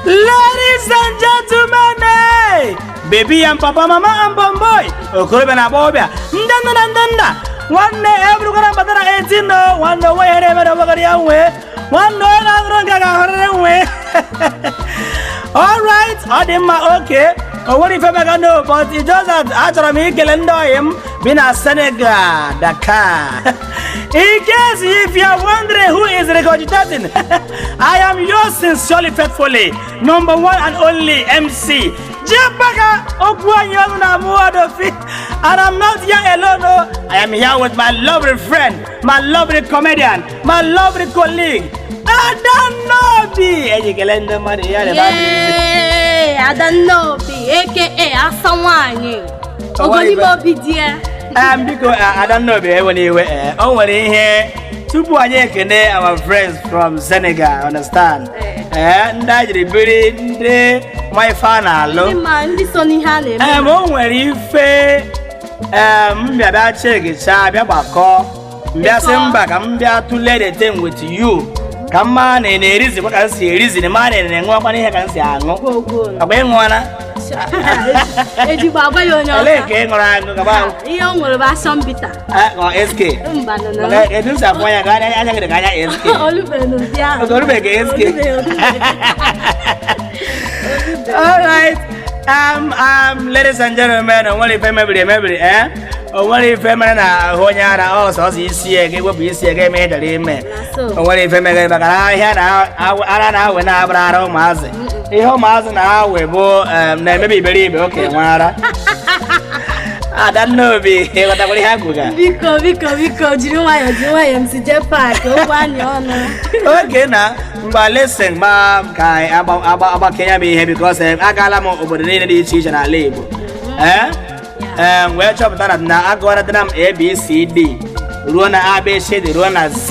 Ladies and gentlemen, hey! Baby and papa, mama and bomboy, okorobịa na agbọghọbịa, ndị nne na ndị nna, nwanne eburugara batara 18 no, nwanne onwe ihe na-emere onwegara ya nwee, nwanne onye na-agụrụ nke ga-ahụrịrị nwee. Alright, ọ dị mma. Oke o nwere ife mega no, but it's just that achọrọ m ikele ndị ọyị m bi na Senegal, Dakar. In case if you are wondering who is regurgitating, I am yours sincerely, faithfully, number one and only MC Jepaka okwu anyị ọnụ na mụ Adofi, and I'm not here alone, oh. I am here with my lovely friend, my lovely comedian, my lovely colleague, Adanobi. Ejikele ndị mmadụ ya na. Yay! Adannobi, aka Asa nwanyị. Ogonime obi di ya. Biko, Adannobi, enwere iwe, o nwere ihe tupu anyị ekene our friends from Senegal, understand? Ndị a jiri biri, ndị ma ife a na-alụ. Ndị ma ndị so n'ihe a na-eme. O nwere ife m bịa bịa chekicha, bịa gbakọ, mbịa sị mba, ka m bịa tụlee the thing with you, ka m maa na ị na-erizikwa ka m si erizi, na maa na ị na-enwekwa ihe ka m si aṅụ. Gwogwo. Ọkwa ịṅụọla? Ejigbo agwa ya onye Olee ọcha. ka ị ṅụrụ aṅụ ka Ihe o nwere bụ asọmbita. Ọ SK? Mba, nọ na. Maka etu m si afụ anya ka anya gị dị ka anya SK. Olubeghị n'ụdị ahụ. Oge olubeghị ka SK. Olubeghị, olubeghị. All right. Ladies and gentlemen, o nwere ife mebiri emebiri, eh? O nwere ife mere na ahụ onye ara ọ sọsọ isi ya ga-ewepụ isi ya ga-eme ihe chọrọ ime. Na so. O nwere ife megere maka na ahịa na ara na-awe na-abara ara ụmụazị. Ihe ụmụazị na-awe bụ na-emebi iberibe okenye nwe ara. Adannobi, ịghọtakwara ihe a kwuga? Biko, biko, biko, jiri nwayọọ, jiri nwayọọ. M si jee paakị okwu anyị ọnụ. Oge na mgbe listen ma ka anyị agbakenya m ihe, because agaala m obodo niile dị iche iche n'ala Igbo, ee ee wee chọpụta na agụwaratara m ABCD ruo na ABCD ruo na Z.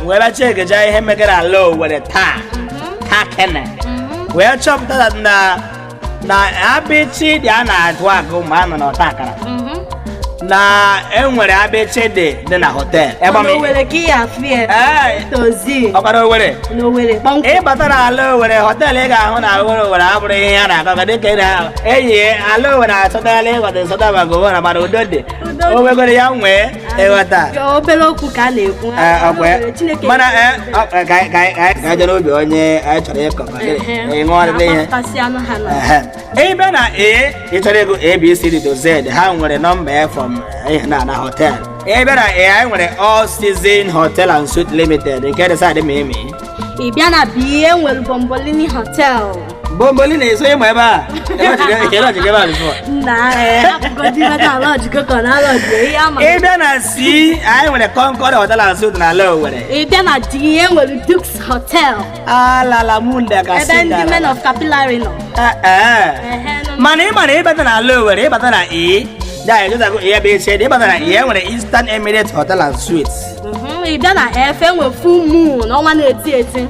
Wee bịa chekecha ihe megara ala Owerri taa taa kene, wee chọpụta na abịchị dị a na-agụ agụ ma a nọ n'ọta akara, na enwere abịchị dị dị na hotel ebe m. N'Owere ka ị afụ ya. Ee. Tozi. Ọkara Owerri. N'Owere kpọmkwem. Ịbata n'ala Owerri, hotel ị ga-ahụ na Owerri abụrụ ihe a na-akọ ka dịka ị na enyi ala Owerri achọtala ịghọta ịsọta maka onwe na, mana udo dị. Udo dị. O nwegoro ya nwee ịghọta. Obere okwu ka a na-ekwu. Ee, ọkwa ya. Chineke. Mana ee, ka anyị jee n'obi onye anyị chọrọ ịkọ ka gịnị? Ị ṅụọrịla ihe? Agbapụtasị anụ ha na. Ehe. Ebe na A ị chọrọ ego A B C D to Z, ha nwere nọmba ya from ihe na hotel. Ebe na A anyị nwere All Season Hotel and Suite Limited nke dị side Mimi. Ị bịa na B, e nwere Bombolini Hotel. Bomboli na-eso ịmụ ebe a. Ebe a before. Nna, ee, hapụgodi ebe na lọji ka na lọji ihe ama. Ị bịa na C anyị nwere Concord Hotel and Suite na ala Owerri. Ị bịa na D, e nwere Dukes Hotel. Alala munda ka. Ebe ndị men of capillary nọ. Ehe, nọ. Mana ị mana ịbata na ala Owerri, ịbata na E ya ejotago E bụ eche dị, ịbata na E nwere Eastern Emirates Hotel and Suites. Ị bịa na F, e nwere Full Moon, ọnwa na-eti eti.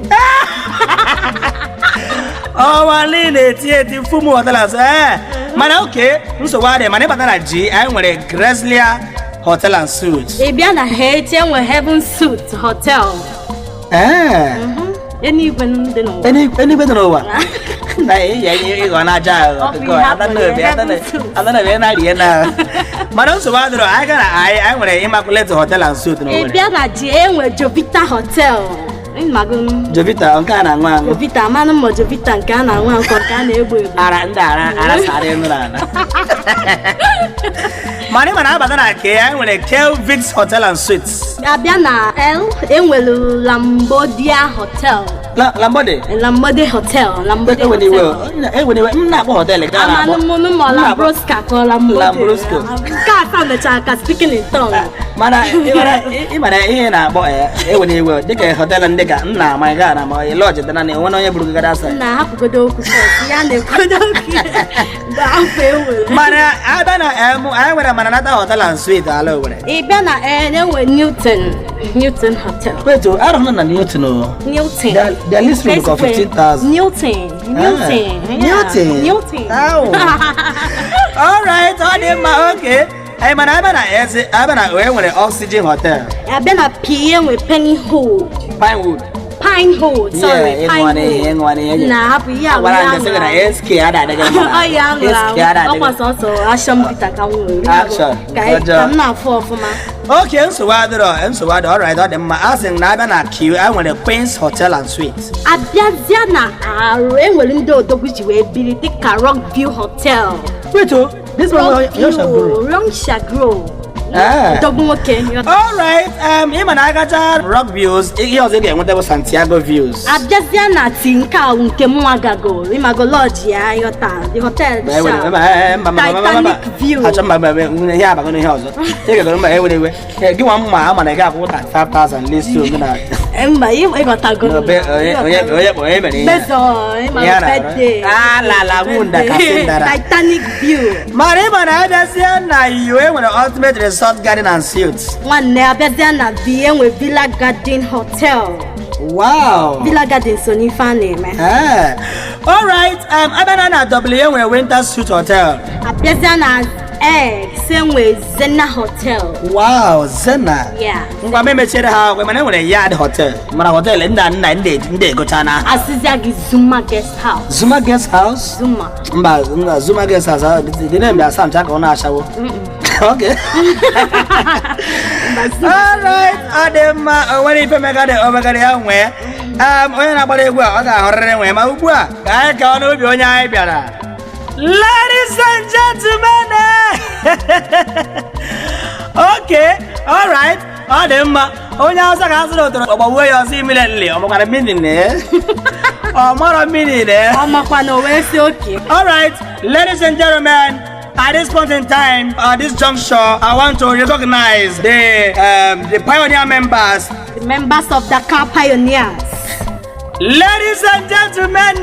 Ọnwa niile na-eti eti, Full Moon Hotel and Suites. Ee, mana oke nsogbu adịghị, mana ịbata na G anyị nwere Gresslia Hotel and Suites. Ị bịa na H, e nwere Heaven Suite Hotel. Ee. Eluigwe dị n'ụwa. Eluigwe dị n'ụwa na ihe ịghọ na-aja aghụghọ. Ọ bụ Biko, ihe Adanobi, akpọrọ Heaven Suite. Adanobi na-arị na, mana nsogbu adịrọ. Anyị gara anyị nwere Immaculate Hotel and Suite Ị n'Owerri. bịa na J, e nwere Jovita Hotel. Ịmago m. Jovita nke a na-aṅụ aṅụ? Jovita amanụ mma. Jovita nke a na-aṅụ aṅụ, nke a na-egbu egbu. Ara ndị ara ara sara elu n'ala, mana ị mana abata na ke anyị nwere Kelvix Hotel and Suites. Abịa na L, enwere Lambodia Hotel. Lambode. Lambode Hotel, Lambode Enwere iwe. Hotel. Enwere iwe, m na-akpọ hotel ka a na-akpọ. Amanụ mụnụ ma Lambrosca ka ọ Lambode. Lambrosco. Nke asa mechara ka speaking in tongue. Mana ị mara ihe ị na-akpọ enwere iwe dịka hotel ndị ka m na-ama ị gaa na ma lọji dị na na enwere onye buru gị gara asa. Nna, hapụgodo okwu first, ya na-ekwodo okwu mgbe afọ enwere. Mana abịa na M anyị nwere Maranatha Hotel and Suite ala Owerri. Ị bịa na N, enwere Newton Hotel. Wait, o arụhụ na Newton o. Newton. Their list room ka 15,000. Newton, Newton. Ah, Yeah. Newton. Newton. Ow. All right, ọ dị mma, okay. Anyị mana abịa na S, abịa na O nwere Oxygen Hotel. Abịa na P, enwere Pennywood. Pinewood. Pinewood, sorry, Yeah, ịṅụọ n'ihe, Pinewood. ịṅụọ n'ihe. Na hapụ ihe Agwara ahụ. m gị sị gị na SK ada adịghị mma. Ọ ya aṅụrụ SK ada aṅụ. adịghị. Ọkwa sọsọ Action Bitter ka m nwere. Action, Ka anyị- ọjọọ. ka m na-afụ ọfụma. Okay, nsogbu adịrọ, nsogbu adịrọ. Alright, ọ dị mma. A sị m na abịa na Q, e nwere Queen's Hotel and Suites. Abịazịa na arụ, enwere ndị odogwu ji wee biri dịka Rockview Hotel. Wait o, this one Rockview, Rongshagro. Eh. Odogwu nwoke. Alright, ị ma na agacha Rock Views, ihe ọzọ ị ga-enweta bụ Santiago Views. Abịazịa na ti nke a nke mụnwa gago ịmago lọji ya, ịghọta the hotel Mba, ewere- sha. mba, eh, mba, mba, mba, mba, mba. Titanic View. Achọ mba, mba, mba, ihe abago n'ihe ọzọ. Ị gagoro mba, ewere iwe. Eh, gị nwa mma ama na ị ga-akwụ 35,000 list gị na Eh, mba, ịghọtago. No, onye mere ihe a? Bezo ịmago Ihe a na-arụ. birthday. Ah, la, la, wunda, kasindara. Titanic View. Mara ịma na abịazie na iyo, e nwere Ultimate Resort Garden and Suites. Nwanne, abịazịa na V, enwe Villa Garden Hotel. Wow. Villa Garden so n'ife a na-eme. Eh. Alright, abịa na W, e nwere Winter Suite Hotel. Abịazịa na X, enwe Zena Hotel. Wow, Zena. Yeah. Ngwa, m emechiere ha agwa, mana e nwere Yard Hotel. Mana hotel ndị a nna ndị egocha na aha. Asịzịa gị Zuma Guest House. Zuma Guest House? Zuma. Mba, mba, Zuma Guest House, ah, dị na-eme asamcha ka ọ na-achawo. Okay. Alright, ọ dị mma, o nwere ife megara o megara ya nwee. Onye na-agbara egwu a, ọ ga-ahụrịrị nwee, ma ugbu a ka anyị ka ọ n'obi onye anyị bịara. Ladies and gentlemen, okay, alright, ọ dị mma. Onye Hausa ka asịrị ụtụrụ ọgbagbuo ya ọsọ immediately, ọ makwara meaning eh? Ọ mara meaning eh? Ọ makwa na o wee sị oke. All right, ladies and gentlemen, at this point in time, at this juncture, I want to recognize the pioneer members. The members of Dakar Pioneers. Ladies and gentlemen,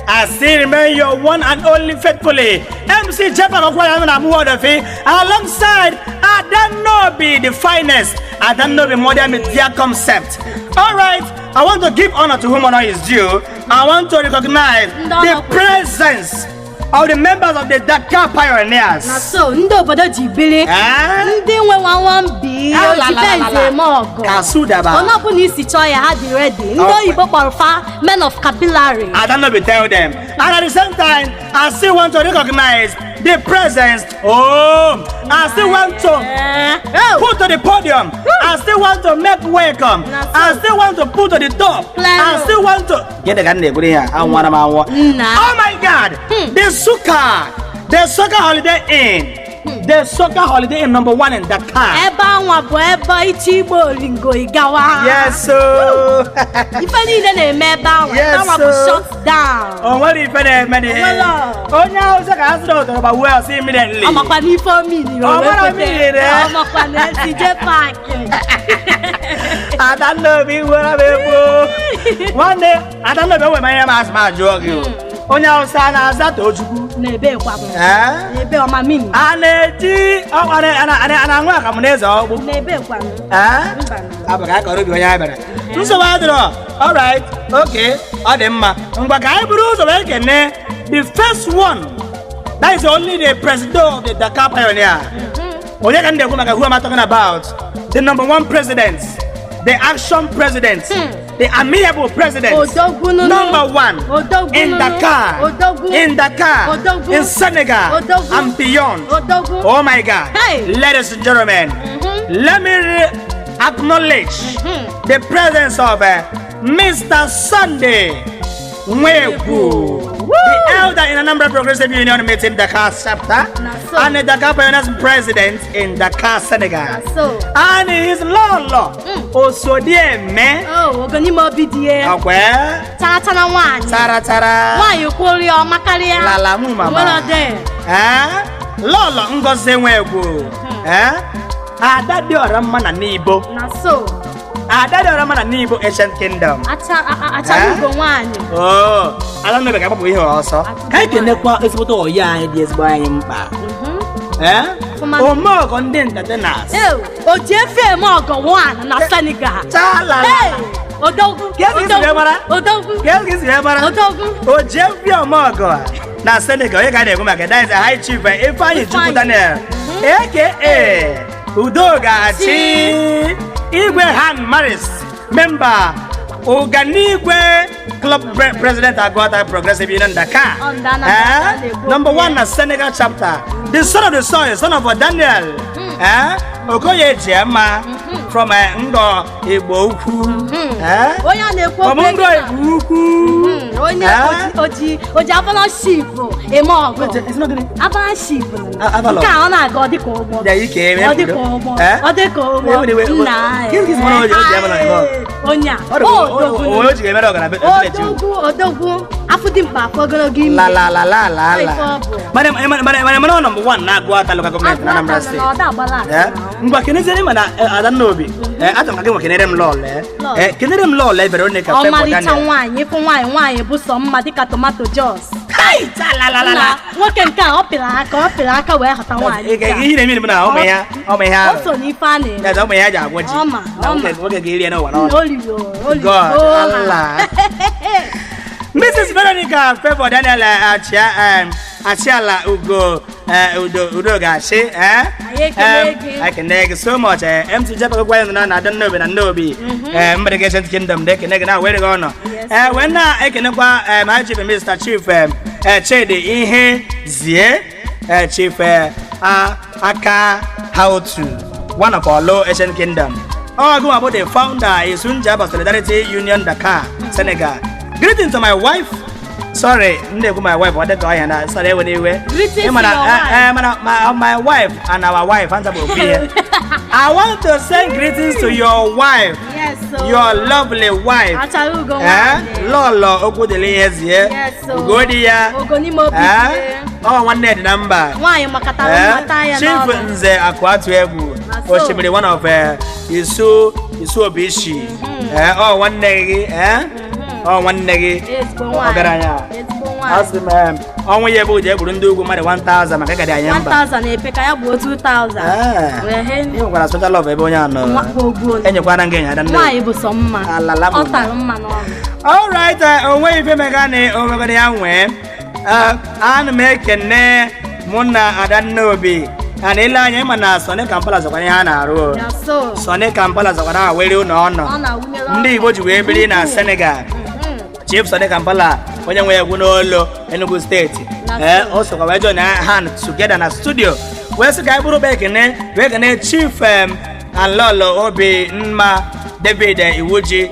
I still remain your one and only faithfully MC Japan Okwaya alongside Adanobi, the finest, Adanobi Modern Media Concept. All right, I want to give honor to whom honor is due. I want to recognize the presence of the members of the Dakar Pioneers. Na so ndị obodo ji biri. Eh? Ndị nwe nwa bi Ah, la, la, la, la, la. ojibenze eme ọgụ. Kasudaba. Onye ọbụla isi chọọ ya, ha dị ready. Ndị Oh. oyibo kpọrọ fa men of capillary. Adanobi tell them. And at the same time, I still want to recognize the presence. Oh, I still want to Eh, oh, put to the podium. I still want to make welcome. Na so. I still want to put to the top. Claro. I still want to. Get the gun there. I want I want. Nna. Oh my God! The Suka Holiday Inn, the Suka Holiday Inn number one in Dakar. Ebe anwa bụ ebe iche igbo oringo ịgawa. Yes, so. Ife niile na-eme ebe anwa. Yes, Ebe anwa bụ sir. shut down. O nwere ife na-eme na Onwere. onye Hausa ka asịrị ụtọrọ gbagbuo ya ọsọ immediately. Ọ makwa na ife omiri o Ọ wee mara kwete. mmiri, eh? Ọ makwa na esije paakị. Adannobi nwere m egwu. Nwanne, Adannobi, enwere m ihe m asị m ajụọ gị o. Onye Hausa na-aza Tochukwu? Na-ebe kwa m. Eh? Na-ebe ọma mimi. A na-eji ọ a na-aṅụ akamụ na eze ọkpụ? Na-ebe kwa m. Eh? Mba. Abụ ka akọrọ obi onye anyị bịara. Nsogbu adịrọ. Alright, okay, ọ dị mma. Ngwa, ka anyị buru ụzọ wee kene the first one. That is only the president of the Dakar Pioneer. Onye ka m na-ekwu maka? Who am I talking about? The number one president, the action president, the amiable president, Odogwu nunu. number one Odogwu in nunu. Dakar, Odogwu. in Dakar, Odogwu. in Senegal, Odogwu. and beyond. Odogwu. Oh my God. Hey. Ladies and gentlemen, let me acknowledge the presence of Mr. Sunday Nwegwu, the elder in Anambra Progressive Union meeting Dakar chapter, Na so. and the Dakar Pioneers president in Dakar, Senegal. Na so. And his lolo, Osodieme, Oh, ogonime obi dị ya. Okwe, Chara chara nwaanyị. Tara Tara, Nwaanyị kwụrụ ya ọma karịa. Lala mu mama. Nwere ọdị. Eh? Lolo Ngozi Nwegwu, eh? Ada dị ọra mma na Nibo. Na so. Ada dị ọra mma na Nibo Ancient Kingdom. Acha achara Eh? ugo nwaanyị. Oh, ala nnobe ga-agbapụ ihe ọsọ. Ka anyị kenekwa ezigbote ọyị anyị dị ezigbo anyị mkpa. Eh? Ọfụma. Omeọgọ ndị entertainers. Ew, o ji efe eme ọgọ nwaanyị na Senegal. Chalala. Hey, odogwu. Ka esi wee mara? Odogwu. Ka esi wee mara? Odogwu. O ji efi omeọgọ na Senegal, onye ka a na-ekwu maka? That is a high chief Ifeanyi Chukwu Ifeanyi. Daniel, aka Udo Ga-achị, Igwe Han Maris, member Oganigwe Club President Aguata Progressive Union Dakar. Ọ ndị Anambra na-ekwu Number okwu ya. 1 na Senegal chapter. The son of the soil, son of Daniel. Okoye Chiema from Ngo Igbo Ukwu. Onye a na-ekwu From okwu Ngo ego Igbo Ukwu. Onye oji avalanche eme ọgụ. Wait, it's not gonna. Avalanche. Avalon. Nke a ọ na-aga, ọ dịka ụgbọ. Ya ike eme Ọ dịka mbido. ụgbọ. Eh? Ọ dịka ụgbọ. Ewe, ewe, Nna. Gịnị ka isi mara oji Avalon eme ọgụ? Onye a Ọ dị odogwu. onye o ji emere ọgara village. Odogwu, odogwu, afọ dị mkpa, afọ ogologo ime. La la la la la Ife la. ọ bụ. Mana ọ number 1 na-Aguata local government na Anambra Agụata State. na ọda agbala. Eh, ngwa keneziere ma na Adanna Obi. Achọrọ m ka gị nwa kenere m lọọlọ. Lọọlọ. Kenere m lọọlọ Veronica Favour Ọmalịcha Daniel. nwaanyị, ịfụ nwaanyị, nwaanyị bụ sọ mma dịka tomato jos. Kai, ta la la la la. Nna, nwoke nke a ọ pịrị aka, ọ pịrị aka wee ghọta nwaanyị nke a. Ihe na-eme bụ na ụmụ ya, ụmụ ya O so n'ife a na-eme. ya ụmụ ya ji agwọ ji. Ọma, Na ọma. nwoke ga-eri ya n'ụwa Nna, n'ọnụ. o riri o, o riri God, o. Allah. Mrs. Veronica Favour Daniel Achia, Achiala Ugo, Udo Udo Gashi, eh? Anyị ekele gị. I ekene gị so much. MC Jepako gwa ya na Ada Nnobi na Nnobi. Mgbede Ancient Kingdom de ekene gị na were gị ọnọ. Yes. Wee na-ekenekwa my chief Mr. Chief Chidi Ihe Zie, Chief Aka How to one of our low Ancient Kingdom. Ọ bụ the founder Isunjaba Solidarity Union Dakar, Senegal. Greetings to my wife. Sorry, m na-ekwu my wife, ọ dịka ọhịa na sorry, ewe n'iwe. Greetings Ị ma na, to your wife. Mana my wife and our wife, hands up ofu ihe. I want to send greetings to your wife, Yes, o. your lovely wife. Achara ugo nwaanyị. Lọlọ Okwudili ihe zie. Yes, o. Ugodi ya. Ugo n'ime obi die. Ọ nwanne dị na mba. Nwaanyị makatara mmata ya Chief n'ọnụ. Nze Akụatụ Egwu Na so. Osimiri one of Isu Isu Obishi. Ọ nwanne gị, ọ nwanne gị Ezigbo nwaanyị. ọgaranya. Ezigbo nwaanyị. Asị m ọnwụ ya bụ ji egburu ndị ugwu mmadụ 1000 maka ịgadị anyị mba. 1000 epe ka ya gbuo 2000. Ehe. Ị nwekwara special love ebe onye a nọ. Nwa ogbuo. Enyekwana gị enyi Adanna. Nwaanyị bụ sọ mma. Alala bụ Ọ tara mma n'ọnụ. Alright, onwe ife mega na omegana ya nwee. Ana m ekene mụ na Adanna Obi. A na-ele anya ịma na Sọnị Kampala zọkwara ihe a na-arụ. Ya so. Sọnị Kampala zọkwara awere ụlọ ọnọ. Ọ na-awụnyere Ndị Igbo ji wee biri na Senegal. Chief Sọnị Kampala onye nwe egwu n'olu Enugu steeti. Na so. O sokwa wee join hand together na studio wee sị ka anyị bụrụ ekene wee kene Chief Alolo Obi Nma David Iwuji,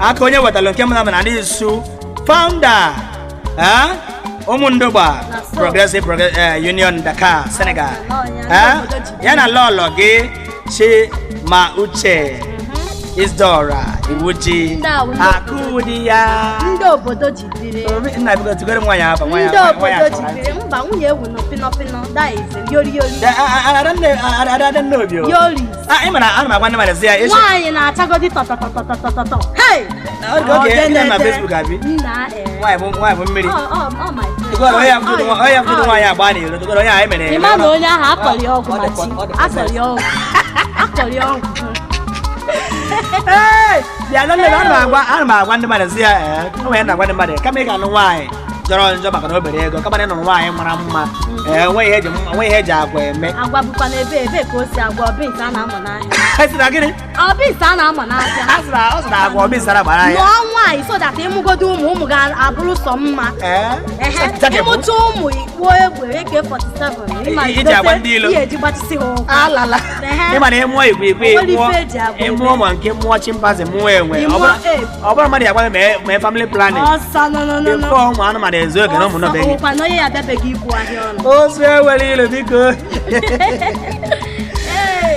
aka onye wetalụ nke mụ na ndị Isu founder, Ụmụndogba Na so. Progressive Union Dakar, Senegal. Ọ, ya, ndị obodo ji Ya na lọlọ gị Chima Uche Isidora Iwuji. Ndị a wụ ndị Akụdi ya. Ndị obodo ji biri. Nna, biko tugoro m nwaanyị afa nwaanyị Ndị nwaanyị obodo achọrọ ji ntị. biri. Mba, nwunye ewu nọ pịnọ pịnọ. That is yori yori. Adanna Obi o. Yori. Ah, ị mara ana m agwa ndị mmadụ sị ya echi. Nwaanyị na-achagodi tọtọtọtọtọtọ. Hey! Okay, ị nọ na Facebook abi? Nna, eh. Nwaanyị bụ mmiri. Ọ ọ ọ my friend. Tugoro onye afụdo onye afụdo nwaanyị agba n'ilo. Tugoro onye anyị mere. Ị ma na onye ahụ akọrọ ya ọgwụ Ọ ma dị chi. ọ dị Akọrọ ya ọgwụ. Akọrọ ya ọgwụ. Ee, bịa na nne, ana m agwa ndị mmadụ sị ya o nwere na-agwa ndị mmadụ kama ị ga-anụ nwaanyị jọrọ njọ maka na o bere ego, kama na ị nụrụ nwaanyị mara mma. Onwe ihe eji agwa eme. Agwa bụkwa na ebe ka o si agwa ọbịs a na-amụ n'ahịa. A sị na gịnị? Ọbịs a na-amụ n'ahịa. A sị na ọ sị na agwa obi sara gbara ya. Lụọ nwaanyị so that ịmụgodo ụmụ, ụmụ ga-abụrụ sọ mma. Ehe, ịmụcha ụmụ ikpuo egbe AK47 ịma. Iji agba ndị ilo. Ihe eji gbachisi ha ụkwụ. Alala. Ehe. Ị ma na ịmụọ igwe igwe Onwere ịmụọ ife eji agwa eme. ịmụọ ma nke mụọ chimpanzee mụọ enwe. Ịmụọ ape. Ọ bụrụ mmadụ ya agwa gị mee family planning. Ọsọ no no no no. Before ụmụ anụmanụ ezu oke na ụmụ nọbe gị. Ọsọ na onye ya abịabeghị ikwu ahịa ọnụ. Ozu ewere ilu biko.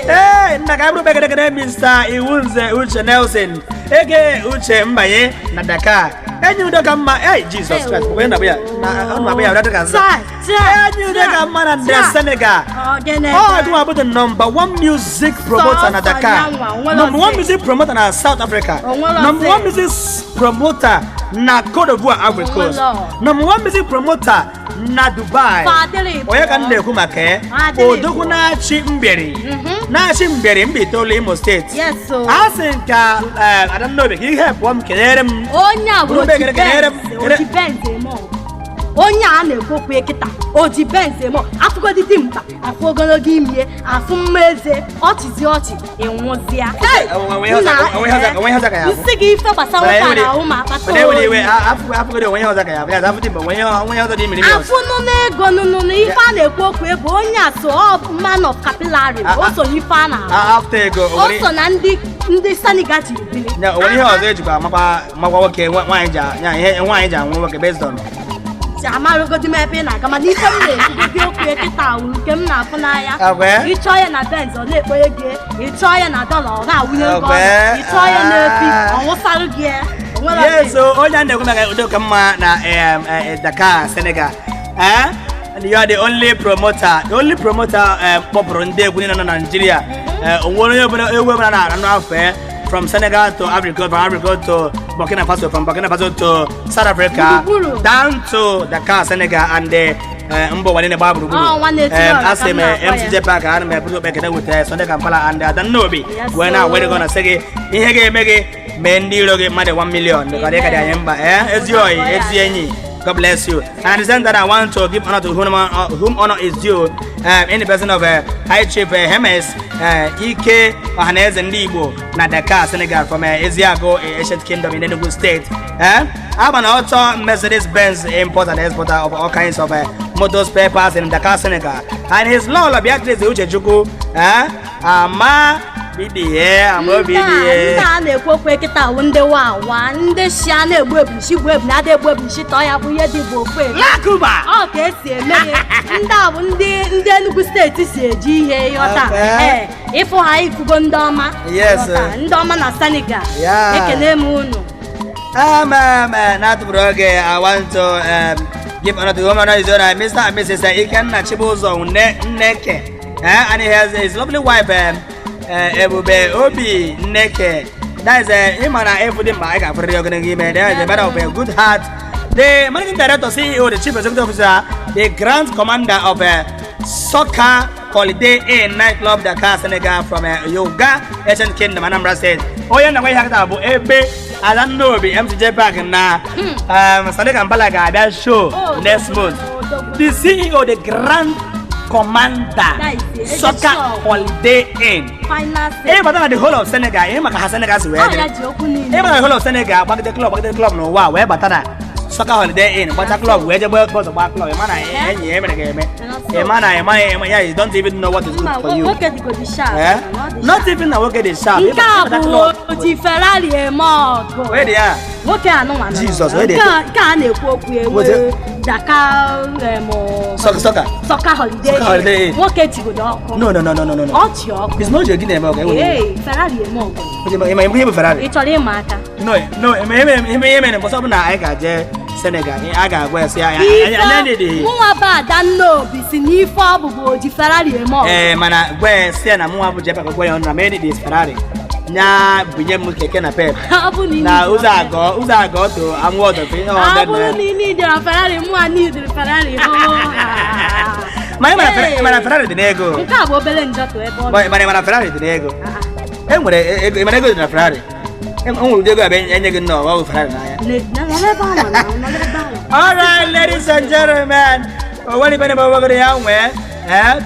Ee, nna, ka bụrụ bekere Mr. Iwunze Uche Nelson eke Uche Mbanye na Dakar, enyi udo ka mma. Ei, Jesus Christ, onye na-abụ ya na ọ na-abụ ya ụdị ka nza. Enyi udo ka mma na ndị Senegal. Ọ dụnwa bụ the number one music promoter na Sọsọ Dakar, ya nwa, onwere number one ọzọ. music promoter na South Africa, Onwere number ọzọ. one music promoter na Cote d'Ivoire, Ivory Coast, Onwere. number one music promoter na Dubai. Fadịrị bụ. Onye ka m na-ekwu maka ya? Adịrị bụ. Odogwu na-achị Mbieri, na-achị Mbieri mba itoolu Imo steeti. Yes o. A sị nka Adanna Obi ka ihe pụọ m kelere m. Onye a bụ Bụrụ bekere kelere m. oji Benz eme ọgụ. Onye a na-ekwu okwu kịta o ji Benz eme, afụgodi dị mkpa, afụ ogologo imie, afụ mma eze, ọchịzi ọchị ịnwụzịa. Hey! Onwe ihe ọzọ- onwe ihe ọzọ- onwe ihe ọzọ ka ya bụ. Nsị gị ife gbasara nwoke a na-ahụ ma akpata Mana enwere iwe oyi. afụgodi onwe ihe ọzọ ka ya bụ ya afụ dị mkpa, onwe ihe ọzọ dị imirimi ọzọ. Afụ nụ n'ego nụnụ na ife a na-ekwu okwu bụ onye a so ọ man of capillary, o so n'ife a na-ahụ. After ego, O onwere so na ndị Senegal jiri biri. Ya, onwere ihe ọzọ ejikwa amakwa nwoke nwaanyị ji ya ihe nwaanyị ji anwụ nwoke based on Amarụgodi m ebe ị na-aga, mana ife m na-ekwugodi okwu kịta wụ nke m na-afụ n'anya. Ịchọọ ya na Benz, ọ na-ekponye gị. Ịchọọ ya na dọla, ọ na-awụnye gị ọnụ. Ịchọọ ya na efi, ọ wụsarụ gị ya. O nwere Yes, so onye a na-ekwu maka Udoka mma na Dakar, Senegal. And you are the only promoter, the only promoter kpọpụrụ ndị egwu niile nọ na Nigeria. Onwere onye ọbụla egwu ọbụla na-anụ afọ from Senegal to Africa, from Africa to Burkina Faso, from Burkina Faso to South Africa, Gburugburu. Down to Dakar, Senegal, and mba ụwa niile gbaa gburugburu. Ọ, nwanne Etiora ka Asị m m na-akpọ ya. MCJ Park, ana m eburu okpe ekene with Sunday Kampala and Adannobi Yes, wee na-awere gị na sị gị ihe ga-eme gị mee ndị iro gị mmadụ 1 million because ị ka dị anyị mkpa, ezi oyi, ezi enyi. God bless you. And at the same time, I want to give honor to whom honor is due, in the person of High Chief Hermes Ike Ohaneze Ndị Igbo na Dakar, Senegal, from Eziago Ancient Kingdom in Enugu State. I'm an auto Mercedes Benz importer and exporter of all kinds of motor spare parts in Dakar, Senegal. And his lolo Beatrice Uchechukwu, Ama BDA, Ama Ndị a BDA. Ndị a na-ekwu okwu kịta wụ ndị wawa, ndị shi a na-egbu ebushi gbu ebu na ada egbu ebushi tọọ ya bụ ihe dị bụ ofu ebe. Lakuba! Ọ ka esi eme ya. Ndị a bụ ndị Enugu Steeti si eji ihe ịghọta. Ee, ịfụ ha ifugo ndị ọma. Yes, Ịghọta? sir. Ndị ọma na Senegal. Ekene m unu. Not oge, I want to give honor to whom honor is due, Mr. and Mrs. Ikenna Chibuzo Nneke. And he has his lovely wife, Ebube Obi Nneke. That is him and I everything I got for the There is a matter of a good heart. The managing director, CEO, the chief executive officer, the grand commander of Soccer Holiday Inn Nightclub Dakar, Senegal, from Yoga Ancient Kingdom, Anambra State. Onye na nwe ihe akata bụ ebe Adannobi MCJ Park na Sunday Kampala ga-abịa show Oh, next month. oh, The CEO, the grand commander, That is it. Soccer Holiday Inn. Final Ị bata na the whole of Senegal, ihe maka ha Senegal si wee Ọ dịrị. ya ji okwu niile. Ị bata na the whole of Senegal, gbagide club, gbagide club n'ụwa wee bata na Soccer Holiday Inn, gbacha club wee jebe ọzọ gbaa club. Ị ma na enyi ya emere ga-eme. Ị ma na ị ma ị ya, you don't even know what is good Mba, for you. nwoke dịgodi sharp. Eh? Na ọ dị Not even na nwoke dị sharp. Nke a Ị bata bụ club. oji Ferrari eme ọgụ. Wee dị ya. Nwoke anụnwa nọ Jesus, n'ụwa. wee dị Nke a na-ekwu okwu ewe Wete. Dakar Soccer, soccer. Soccer Holiday Soccer Holiday Inn. Inn. Nwoke jigodo ọkụ. No, no, no, no, no, no, no. Ọ ji ọkụ. It's not your Guinea eme ọgụ. Ee, Ferrari eme ọgụ. Ị ma ihe bụ Ferrari? Ị chọrọ ịma aka? No, no, eme mere mbọsị ọbụla anyị ga-eje Senegal, a ga-agwa ya sị ya anyị Ife anyị mụnwa bụ Adannobi si n'ife ọ bụbụ oji Ferrari eme ọgụ. Ee, mana gwa ya sị ya na mụnwa bụ Jepa gwa ya ọnụ na m need is Ferrari. Nya binye m keke na pep. Ọ bụ na ị Na need ụzọ agọ ụzọ agọ to anwụ ọdọ fe ihe Ọ ọdọ bụrụ na ị nidere Ferrari, mụnwa nidere Ferrari. Ma ị mara Ferrari dị n'ego. Nke a bụ obere njọtụ ebe ọ nọ. Ma ị mara Ferrari dị n'ego. E nwere ego, ị mara ego dị na Ferrari. E nwere ụdị ego abịa enye gị nnọọ ọ bụ Ferrari n'anya. Nọrọ ebe ahụ, nọrọ ebe ahụ. All right, ladies and gentlemen, what if anybody going eh?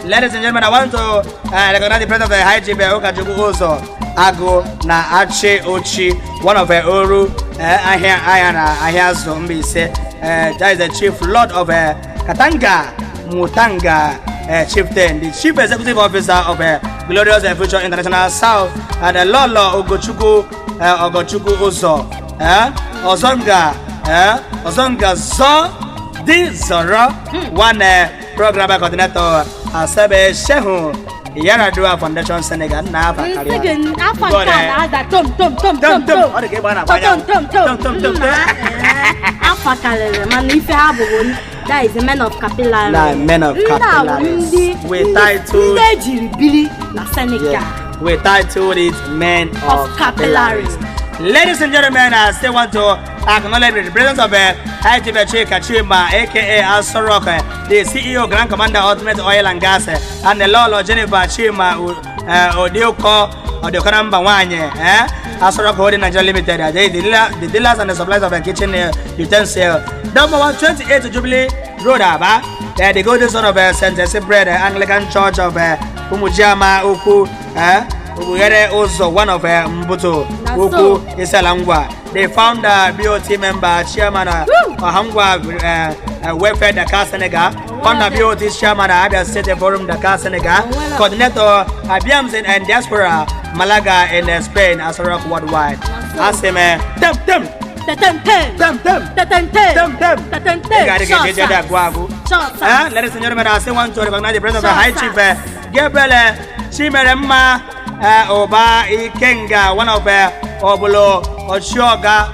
Ladies and gentlemen, I want to recognize the presence of the High Chief Okachukwu Uzo Agu na Achi Ochi, one of the Oru Ahia Ahia na Ahia Mbaise. That is the Chief Lord of Katanga Mutanga Chieftain, the Chief Executive Officer of Glorious Future International South, and the Lolo Ogochukwu Ogochukwu Uzo, Ozonga. Ozonga Zo Di Zoro, one program coordinator, Asabe Shehu Yaradua Foundation Senegal na afa Nsị karịa. gị afọ nke a na-ada tom tom tom Tom tom tom. tom. Ọ dị ka ebe a na-agba Tom tom tom. Tom tom tom. Nna, afa karịrị, mana ife ha bụ that is the men of capillary. Na men of Ndị a bụ capillaries. ndị We titled ndị ejiri biri na Senegal. Yeah. We titled it Men of, Of Capillaries. Ladies and gentlemen, I still want to acknowledge the presence of IGP Chika Chima, aka Asorok, the CEO, Grand Commander, Ultimate Oil and Gas, and the Lolo Jennifer Chima Odioko. Ọdịọkara mba nwaanyị, Asorok Holding Nigeria Limited, the dealers and the suppliers of kitchen utensil. Number 128 Jubilee Road, Aba. The golden son of St. Cyprian Anglican Church of Umujiama Ukwu, Ubughere Ụzọ, one of Mbuto Na Ukwu, Isiala Ngwa. The founder, BOT member, chairman, Ohangwa Welfare Dakar Senegal, founder BOT chairman, Abia State Forum Dakar Senegal, Onwere. coordinator Abiams and Diaspora Malaga in Spain, Asorok Worldwide. Na so. Asị m tem tem Tetente. tem tem Tetente. tem tem. Tetente. Ị ga-adị ka eji eji agụ agụ. Short. Ladies and gentlemen, I say one to recognize the presence of the Sure, High sir. Chief Gabriel Chimeremma Oba Ikenga, one of Obolo Ochioga,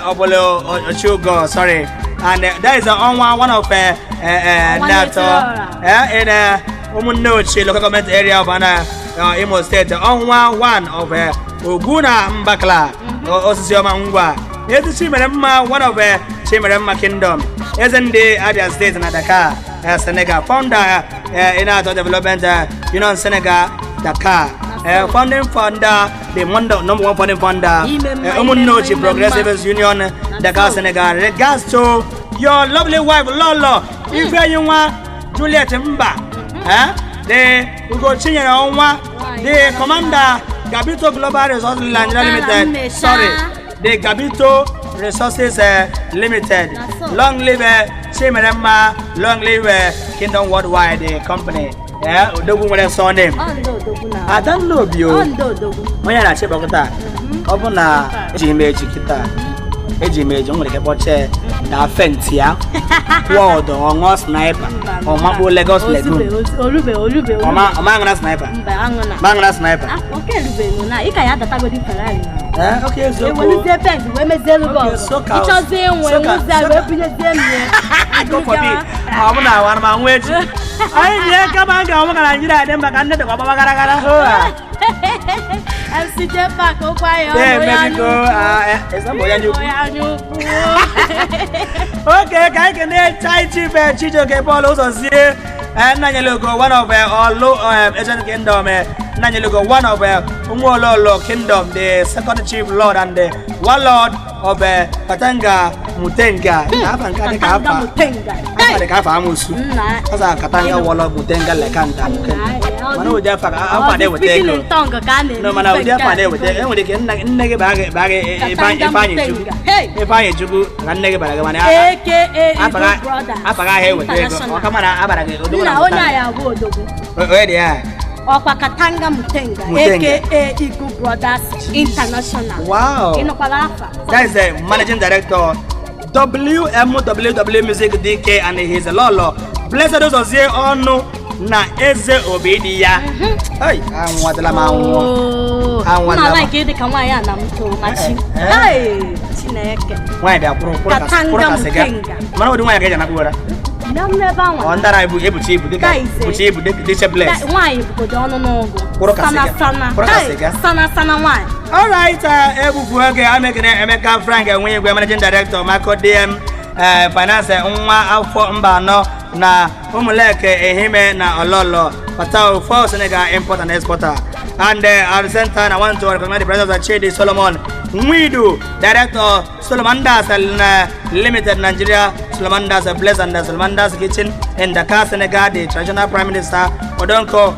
Obolo Ochugo, sorry. And that is Onwa, one of Onwa that in Umunochi local government area of Imo State. Onwa, one of Oguna Mbakla, Osisioma Ngwa. Ezi Chimeremma, one of Chimeremma Kingdom. Eze ndị Abia State na Dakar, Senegal. Founder Inato Development Union Senegal, Dakar. Founding founder, the number one founding founder, Ime mma, ime Umunochi mma, ime Progressive Union, Dakar, so. Senegal. Regards to your lovely wife, Lolo, Ifeyinwa Juliet Mba, the Ugochinyere Onwa, the commander, Gabito Global Resources Nigeria Ọgara Limited. mmecha. Sorry, the Gabito Resources Limited. Na so. Long live Chimeremma, long live Kingdom Worldwide Company. Yeah, Odogwu nwere surname. Ọ ndị odogwu na. Adanna Obi o. Ọ ndị odogwu. Onye na-achịkpọkọta ọ bụ na eji m eji kịta, eji m eji, o nwere ike kpọchie na fenti ya kwụọ ọdọ, ọṅụọ sniper, ọmakpuo Lagos Lagoon. Orube, orube, orube. Ọma aṅụra sniper. Mba, aṅụ na. Ma aṅụra sniper. Ah, oke erube na ị ka ya adatagodi Ferrari na. Eh, okay, eziokwu. Ewelizie Benz wee mezie elu gị Okay, ọzọ. so Ịchọzie inwe soka- nwụzie wee bunyezie m ya. God forbid. Ọ bụ na awara ma nwa echi anyị ji kama m ga-anwụ ka Naijiria dị mma ka nne dịkwa gbaba gara gara hụ ha. MC J-Park, okwu anyị ọnụ, Ee, onye anya mebiko ukwu. ezigbo onye anya ukwu. Onye anya ukwu. Oke, ka anyị kene Chai Chief Chijioke Paul Ụzọzie, Nnanyelugo, one of Olu Asian Kingdom, Nnanyelugo, one of Umuololo Kingdom, the second chief lord and the warlord of Katanga Mutenga. Afa nke a dị ka Katanga afa Mutenga. afa dị ka afa amusu. Nna. Ọza Katanga warlord Mutenga Lekanta Mutenga. Mana ụdị afa ka afa na-eweta Speaking ego. in tongue ka a na-eme. No, mana ife ụdị nke afa a. na-eweta enwere ike nna nne gị baa gị baa gị Katanga Ifeanyị Chukwu. Mutenga. Hey! Ifeanyị Chukwu ka nne gị bara gị, mana AKA Eagle Brothers afa gị ahụ eweta ego. International. Ọka mana abara gị odogwu na Nna onye Mutanga. anyị abụ odogwu. Onye dị ya? Ọkwa Katanga Mutenga, Mutenga. AKA Eagle Brothers International. Wow. Ị nụkwara afa? That is the managing director, WMWW Music DK, and his lolo Blessed Ozozie ọnụ na Eze Obi dị ya. Hey, anwụọdịla m anwụọ. Oh, Anwụ nna adama. like ịdị ka nwaanyị a na m toro ma chi. Eh, eh. Hey, Chineke. Nwaanyị bịa kwụrụ kwụrụ ka Katanga kwụrụ ka sịga. Mutenga. Mana ụdị nwaanyị ka eji anakpụ ụra. Na m ebe Ọ anwa. ndara ebu ebuchi ibu dịka That is it. buchi ibu dị shapeless. Nwaanyị bụgodo ọnụ n'ụgwụ. Kwụrụ ka Sana sịga. sana. Kwụrụ ka Hey, sịga. sana sana nwaanyị. Alright, ebufu oge amekene Emeka Frank enwe igwe, managing director Mako DM Finance, nwa afọ mba anọ na Ụmụleke Ehime na Ololo Patao for Senegal import and exporter. And at the same time, I want to recognize the presence of Chidi Solomon Nwidu, director Solomondas Limited Nigeria, Solomondas Place and Solomondas Kitchen in Dakar, Senegal, the traditional prime minister Odonko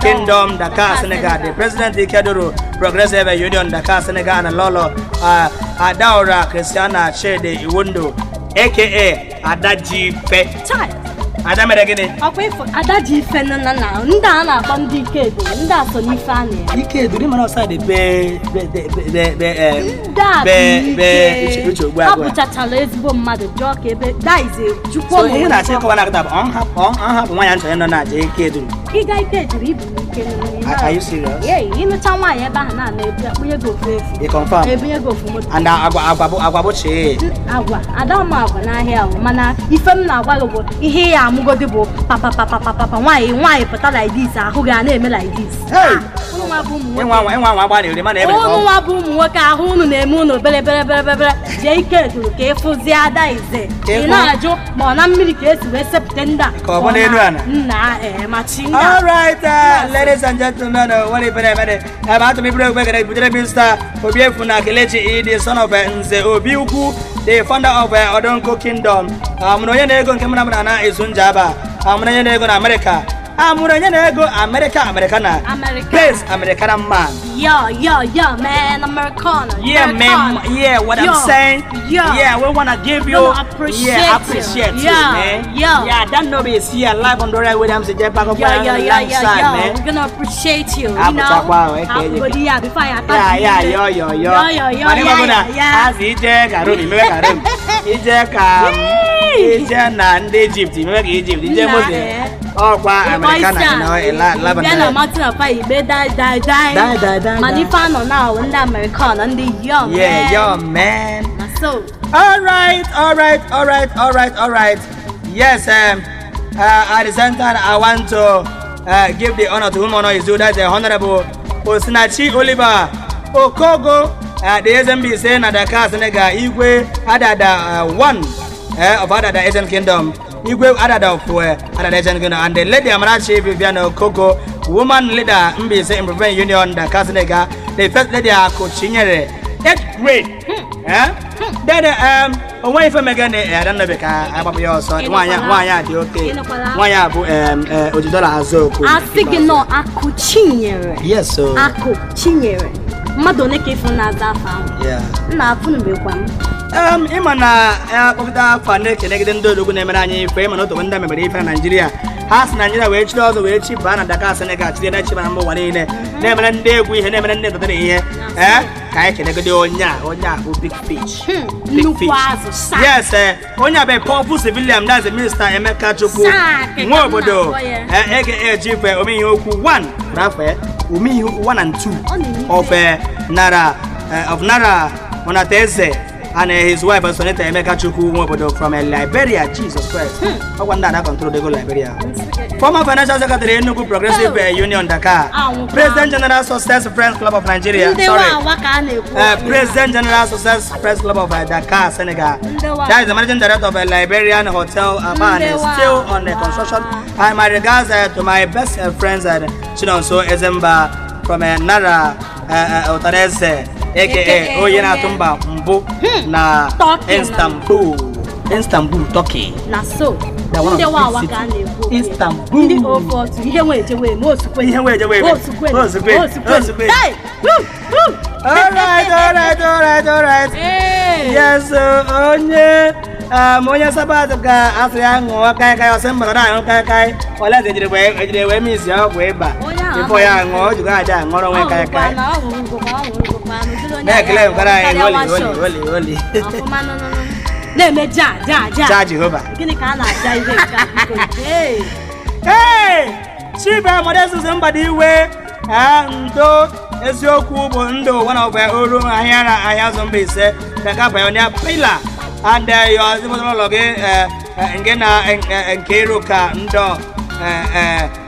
Kingdom, Dakar, Senegal, the President Ikeduru Progressive Union, Dakar, Senegal, and Lolo Adaora Christiana Chidi Iwundu, aka Adaji Fe. Chai. Ada mere gịnị? Ọkwa ifo ada ji ife nna na ndị a na-akpọ ndị ike edo, ndị a so n'ife a na-eme. Ike eduru mana ọsa dị be be be be be Ndị a be bụ be ike. Uche Ogbu Ha Agụ. bụchachara ezigbo mmadụ, jụọ ka ebe daize jukwa. So ihe na-achọ ịkọwa na akịta bụ ọ nhapụ nwaanyị nchọ nọ na-aja ike eduru. Ịga ike ejuru ibu ike n'ime. Are you serious? Yeah, ịnụcha nwaanyị ebe ahụ na-ana ebu akpụnye gị ofu efu. You confirm? Ebunye gị ofu moto. And agwa bụ chi. Agwa ada m agwa n'ahịa ahụ, mana ife m na-agwa gị bụ ihe ị ya amụgodi bụ papapapapapa nwaanyị nwaanyị pụta like this, ahụ gị a na-eme like this. Hey! Unu nwa bụ ụmụ Ịnwa nwoke. anwa ịnwa anwa agba na-eri mana ebere ka Unu ọ. nwa bụ ụmụ nwoke, ahụ unu na-eme unu bere bere bere bere bere. Jee ike duru ka ịfụzie ada ize. Ka Ị ịfụ. na-ajụ ma ọ na mmiri ka esi wee sepụta ndị a. Ka ọ bụ n'elu ala? Nna ee, ma chi. All right, ladies and gentlemen, what if I made about to be broke butere Mr. Obiefuna Kelechi E, the son of Nze Obi Ukwu, the founder of Odonko Kingdom. Amụrụ onye na-ego nke mara na ezu njaba. Amụrụ onye na-ego na America. Amụrụ onye na-ego America Americana. America. Place Americana man. Yo, yo, yo, man, Americana. Yeah, man. Americana. Yeah, what Yo, I'm saying. yo. Yeah, we wanna give you. Wanna appreciate Yeah, you. appreciate you, Yeah, man. yo. Yeah, that no is here live on Dora Williams, J Park Yo, yo, yo, yo, yo. man. We're gonna appreciate you, you Ah, know. pụtakwa, okay, Ah, but yeah, before I Yeah, yeah, yo, yo, yo. Yo, yo, yo, Mana yeah, ịmago na yeah, yeah. azụ ije ka Rome, imewe ka Rome. Ije ka ije na ndị Egypt, imewe ka Egypt. Ije Nna, Moses. eh. Ọkwa Americana, you know, live on Bịa na the Mountain of Fire, igbe die, die, die. Die, die, die, Mana die. ife anọ na awụ ndị Americana, ndị yo, man. Yeah, yo, man. Na so. All right, all right, all right, all right, all right. Yes, at the same time, I want to give the honor to whom honor is due. That's the Honorable Osinachi Oliver Okogo, the SMB na Dakar, Senegal, Igwe Adada 1 of Adada Asian Kingdom, Igwe Adada of Adada Asian Kingdom, and the Lady Amarachi Vivian Okogo, woman leader, Mbise Improvement Union, Dakar, Senegal, the first lady Akuchinyere, 8th grade. Eh? Then onwe ife mege na ya nnabe ka agbapụ ya ọsọ. Nwaanyị nwaanyị a dị oke. Ịnụkwala. Nwaanyị a bụ ojidola azụ okwu. Asị gị nọ Akụ Chinyere. Yes so. Akụ Chinyere. Mmadụ one ka ịfụ na-aza afọ ahụ? Yeah. Nna afụnubekwa m. Ịma na akpọpụta afa na-ekelegide ndị odogwu na-emere anyị ife, ịma na otu ndị mebere ife na Naịjirịa, ha si Naịjirịa wee chiri ọzọ wee chi baa na Dakar, Senegal, chiri na chiba na mba ụwa niile, na-emere ndị egwu ihe, na-emere ndị ntatara ihe. Ee, ka anyị kelegide onye a, onye a bụ big fish. Big Nnukwu fish. azụ, shark. Yes, onye a bụ powerful civilian, that's Mr. Emeka Chukwu Shark, ka nwa m obodo, na-akpọ ya. Aka Chief Omeihe Okwu 1 rafe Omeihe 1 and 2 Ọ na-eme ife. of Nara of Nara Monateze and his wife Sonita Emeka Chukwu Nwobodo from Liberia. Jesus Christ. Ọkwa ndị a na-control ego Liberia. Former Financial Secretary, Enugu Progressive Union, Dakar. Anwụkwa. President General, Success Friends Club of Nigeria. Ndị Sorry. nwa awa ka a na-ekwu okwu ya. President General, Success Friends Club of Dakar, Senegal. Ndewa. That is the Managing Director of Liberian Hotel and is Ndewa. still on the construction. And my regards to my best friends, Chinonso Ezemba from Nara Otareze, aka AKA Oye Natumba Mbu na Turkey na. Istanbul. Istanbul, Turkey. Na so. That one of Ndị the nwa big awa ka a city. na-ekwu okwu ya. Istanbul. Ndị ofe otu ihe wee ejewe eme osukwe. Ihe wee ejewe eme. Osukwe. Osukwe. Osukwe. Osukwe. Hey! Woo! Woo! All right, all right, all right, all right. Hey! Yes, onye onye sabat ka asị ya ṅụọ kaikai, ọsị mba na aṅụ kaikai ole ejiri wee misi ọgwụ ịba Onye ahụ bifo ya ṅụọ, o jikwa aja aṅụrọ onwe Ọ kaikai. ṅụrụkwa na, ọ ṅụrụkwa, ọ ṅụrụkwa, n'ụdịrị onye Na-ekele ya nkwara anyị karịa holi one holi shot. Holi holi. Ọfụma, nọ, nọ, nọ. Na-eme ja ja ja. Ja Jehova. Gịnị ka a na-aja ihe nke a, biko? Hey! Hey! Chief Modestus Mbadiwe, ndo eziokwu bụ ndụ, one of oru ahịa na ahịa zụ Mbaise, Dakar Pioneer Pillar, and your ezinụlọ gị, nke na Nkiruka Ndo,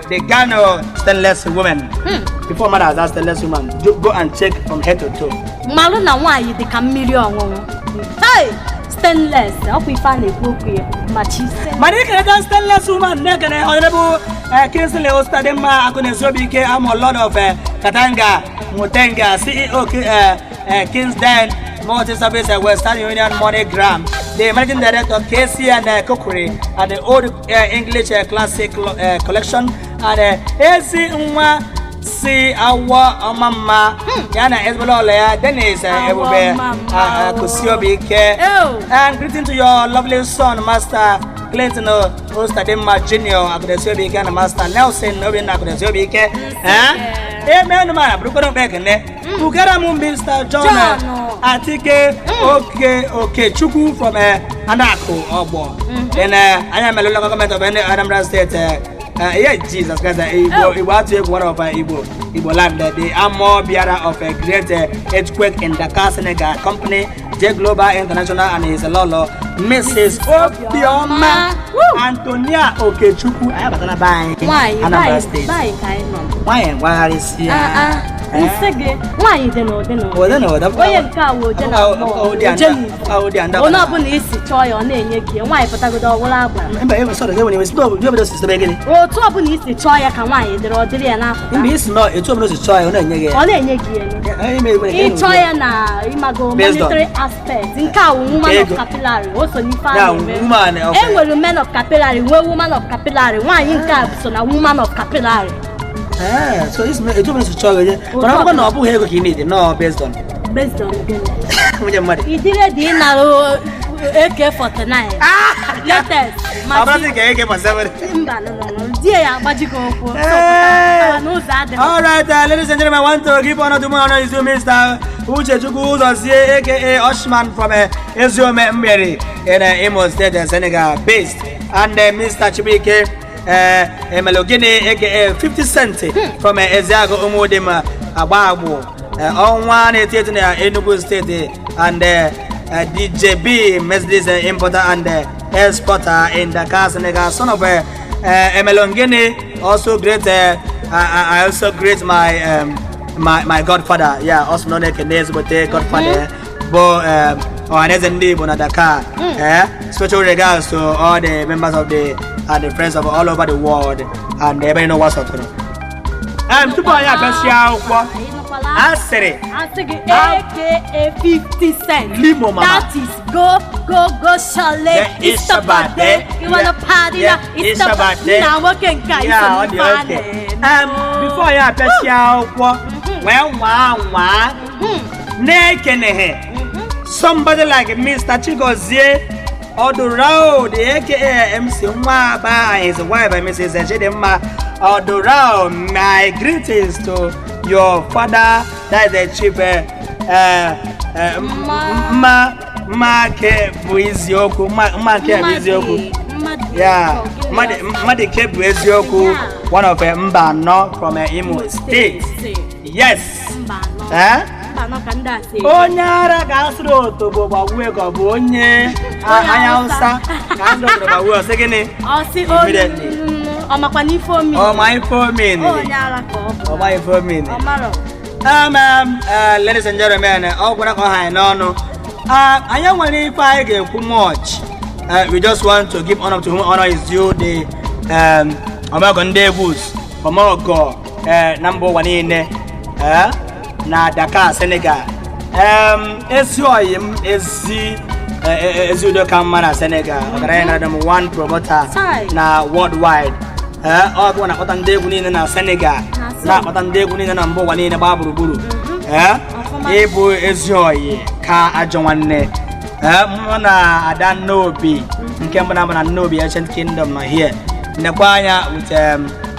the Gano stainless woman. Before mother has that stainless woman, go and check from head to toe. Mmalụ na nwaanyị dị ka mmiri ọṅụṅụ. Hey! Stainless, ọkwa ife a na-ekwu okwu ya ma chi Mana ikeleta stainless woman na-ekene Honorable Kingsley Ostadimma Akunesobike Amo, Lord of Katanga Mutenga, CEO Kingsden Multi Service, Western Union MoneyGram, the Managing Director, KC and Cookery and the Old English Classic Collection, and Ezi Nwa si awọ ọma mma ya na ezigbo ụlọ ya Dennis Awọ Ebube ọma mma o. Kusiobike. Ew. And greeting to your lovely son, Master Clinton Ostadimma Jr. Akunesobike and Master Nelson Obinna Akunesobike. Eh? Amen ma bụrụkwara mkpe ekene. Bugara m Mr. John John. Atike Oke Okechukwu from Anaku Ogbo. Then anya mere local government of Anambra State. Yeah, Jesus Christ, Igbo, Oh. Igbo atụ egwu, one of Igbo, Igbo land, the Amo Biara of a great earthquake in Dakar, Senegal, company J Global International, and his lolo, Mrs. Obioma Woo. Antonia Okechukwu. Anyị abatala be anyị, Nwaanyị Anambra baị State. baị ka anyị nọ. Nwaanyị ngwagharịsịa. Ah, ah. Nsị gị, nwaanyị dị n'ụdị n'ụdị. Ụdị na ụdị. Onye nke a wụ oje na mmụọ, oje n'igbo. Onye ọbụla isi chọọ ya, ọ na-enye gị. Nwaanyị pụtagodo, ọwụla agbara. Mba, ebe sọrọ ebe nwere ebe obodo si sebe gịnị? Otu ọbụla isi chọọ ya ka nwaanyị dịrị, ọ dịrị ya n'afọ. Mba, isi nọ etu obodo si chọọ ya, ọ na-enye gị ya. Ọ na-enye gị ya. Ịchọ ya na ịmago Based on- monetary aspect, nke a wụ woman of Ego. capillary, o so n'ife a Ya, na-eme. woman of- E nwere men of capillary, nwee woman of capillary. Nwaanyị nke a so na woman of capillary. Eh, so isi etu obodo si chọọ ya, mana ọ bụrụ na ọ bụghị ego ka ị na-ede nọ based on Based on gịnị? Nwunye mmadụ. Ịdịrị dị ịnara AK49 latest. Ọ bụrụ ka eke pasabere. Mba, no, no, no. Die ya agbajigo ụkwụ. Hey! Sọpụta n'ụzọ adịghị. All right, ladies and gentlemen, I want to give honor to my honor is to Mr. Uchechukwu Uzozie, aka Oshman from Eziome Mberi in Imo State, Senegal based, and Mr. Chibuike Emelogene, aka 50 Cent from Eziago Umudim Agbagbo, ọnwa na-eti eti na Enugu State, and DJB Mercedes importer and exporter in Dakar, Senegal, son of Emelongene, also great. I also greet my godfather, yeah, also known as Ezigbote godfather, bụ Ọhaneze Ndị Igbo na Dakar. Special regards to all the members of the and the friends of all over the world and ebe niile ụwa sọtụrụ. Tupu anyị abịasịa akwụkwọ, a sịrị Asị gị aka 50 Cent. Limo mama. That is go go go shale. Yeah, It's the birthday. You wanna party Yeah, now? It's the birthday. Na nwoke nke a Yeah, iso ọ dị n'ife a okay. na-eme. Before anyị abịasịa akwụkwọ, wee nwaa nwaa na-ekeneghị somebody like Mr. Chigozie Odurao, the aka MC Nwaba, and his wife, Mrs. Chidimma Odurao. My greetings to your father, that is the chief Mma Mma ke bụ eziokwu, Mma ke bụ eziokwu. Yeah, Mmadụ ke bụ eziokwu, one of Mba anọ from Imo State. Yes. Mba anọ. Eh? Mba anọ ka ndị a si. Onye ara ga-asụrụ otobo gbawue ka ọ bụ onye anya Hausa ka asụrụ otobo gbawue, ọsị gịnị? Ọ sị olu. Immediately. Ọ makwa n'ife omi. Ọma ife omini. Onye ara ka ọ bụ. Ọma ife omini. Ọ marọ. Ladies and gentlemen, ọ gwara ka ọ ha anyị n'ọnụ. Anyị nwere ife anyị ga-ekwu much. We just want to give honor to whom honor is due, the Omeogo ndị egwu, Omeogo na mba ụwa niile, na Dakar, Senegal. Ezi oyi m, ezi udo ka mma na Senegal, ọgaranya na m one promoter Chai. na worldwide. Ọ bụ na-akpọta ndị egwu niile na Senegal, Na so. na-akpọta ndị egwu niile na mba ụwa niile gbaa gburugburu. Ọfụma. Ịbụ ezi oyi ka ajọ nwanne. Mụ na Ada Nnobi nke mbụ na mbụ na Nnobi Ancient Kingdom nọ here nekwa anya with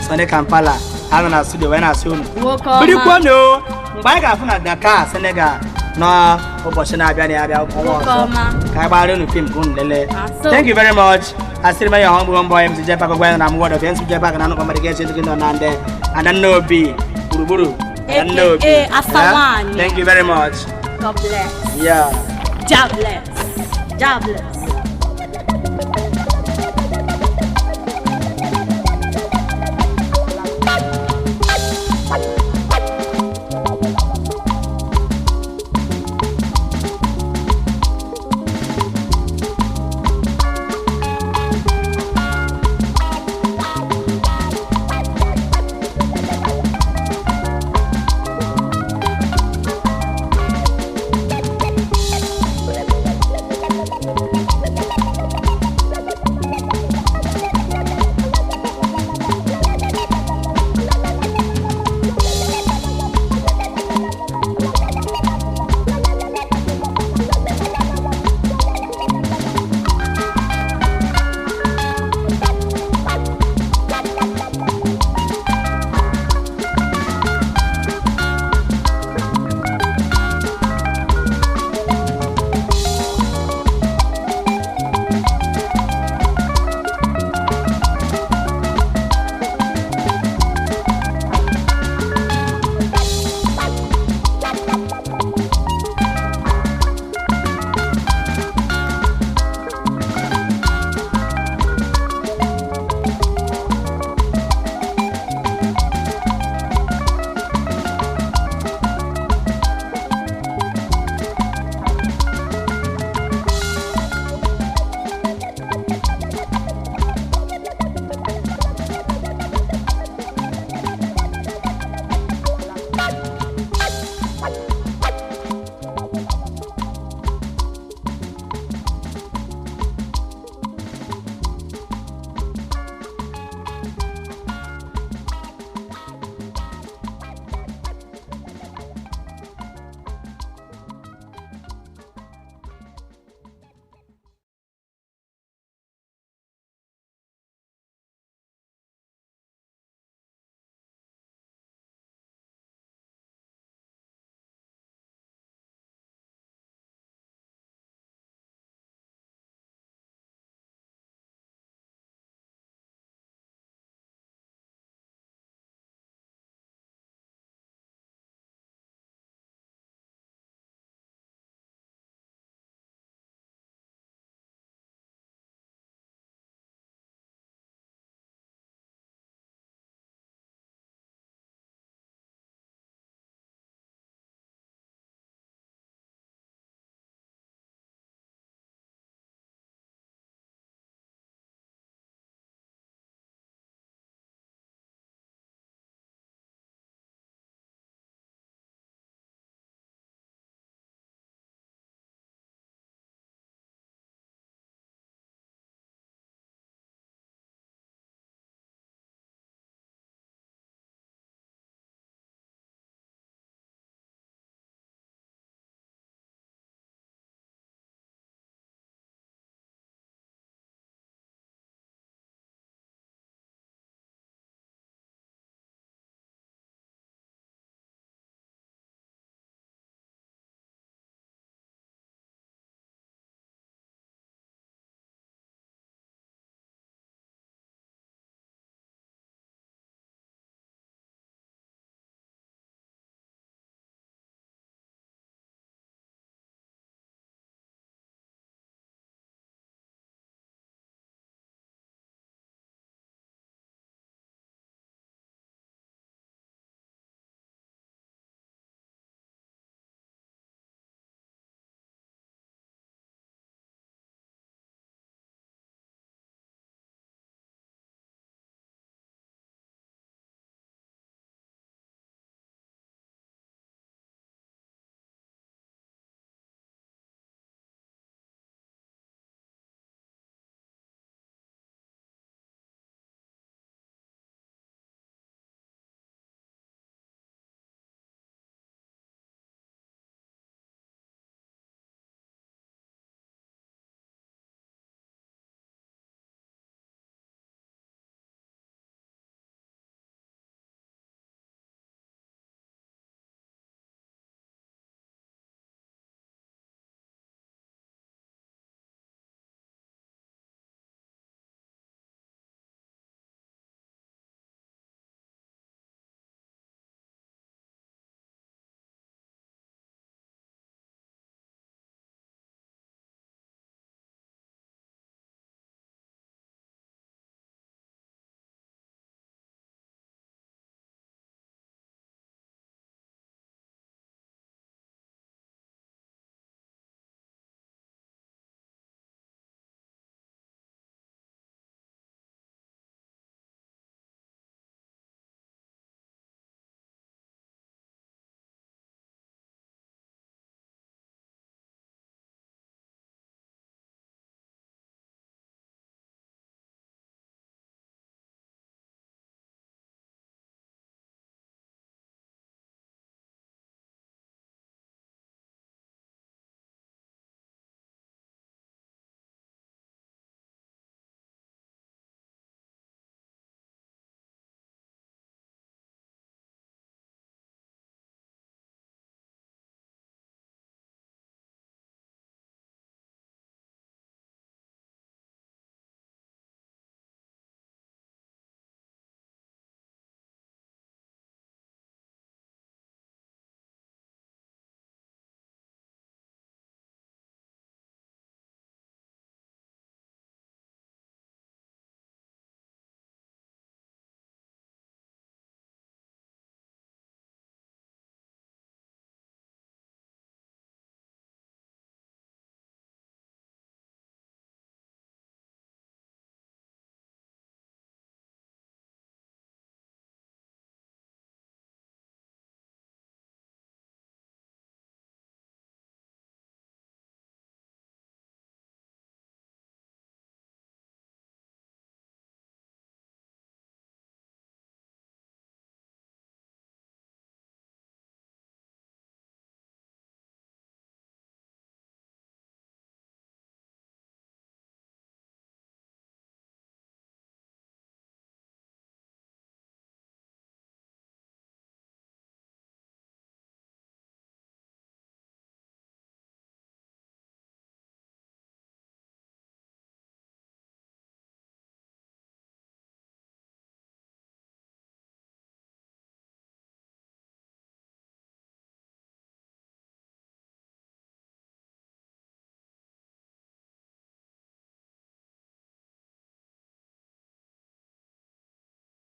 Sonny Kampala, ha nọ na studio wee na-asị unu Nwoke ọma. birikwanụ mgbe anyị ga-afụ na Dakar, Senegal n'ụbọchị na-abịa na-abịa ọnwa Nwoke ọzọ ọma. ka anyị gbara unu film ka unu lelee. Aso. Thank you very much. I still remain your humble homeboy MC Jepak Ogwen, na I'm word of MC Jepak na anụkọ mmadụ ga-eche kingdom na ndị Ada Nnobi gburugburu Ada Nnobi. AKA Asa Nwanyị. Thank you very much. God bless. Yeah. God bless. God bless.